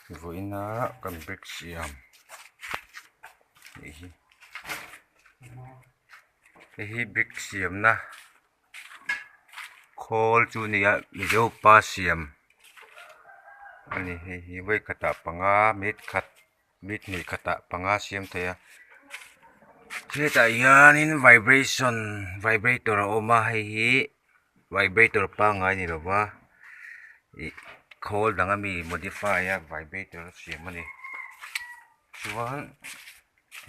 Vawiina kan brick siam hei hi hei hi brick siamna khawl chu a ni a mizo pa siam a ni hei hi vawikhatah panga minute khat minute hnih khatah panga siam thei a hetah hianin vibration vibrator a awm a hei hi vibrator pangngai a ni lo va ih khawl dang ami modify a vibrator a siam a ni chuan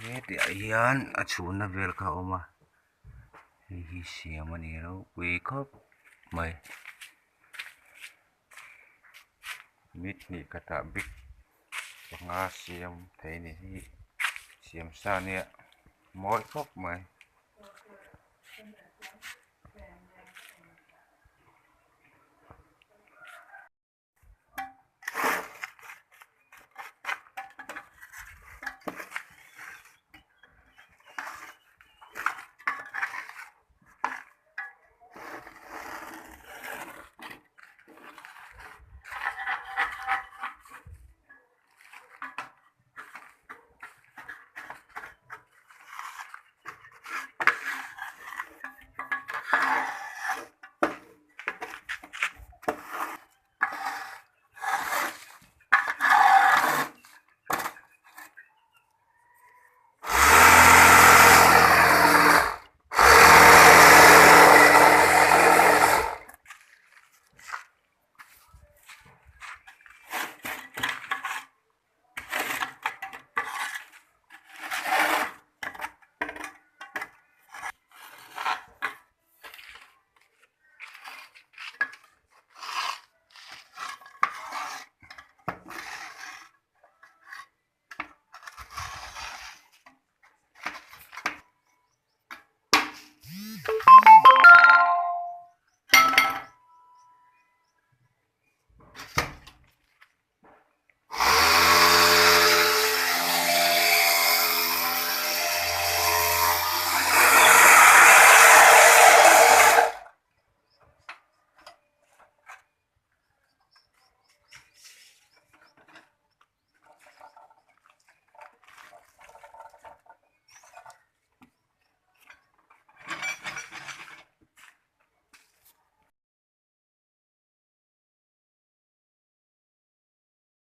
hetiah hian a chhunna vel kha a awm a hei hi siam a ni ropui khawp mai. Minute hnih khatah brick panga siam thei a ni hi siam sa ania mawi khawp mai.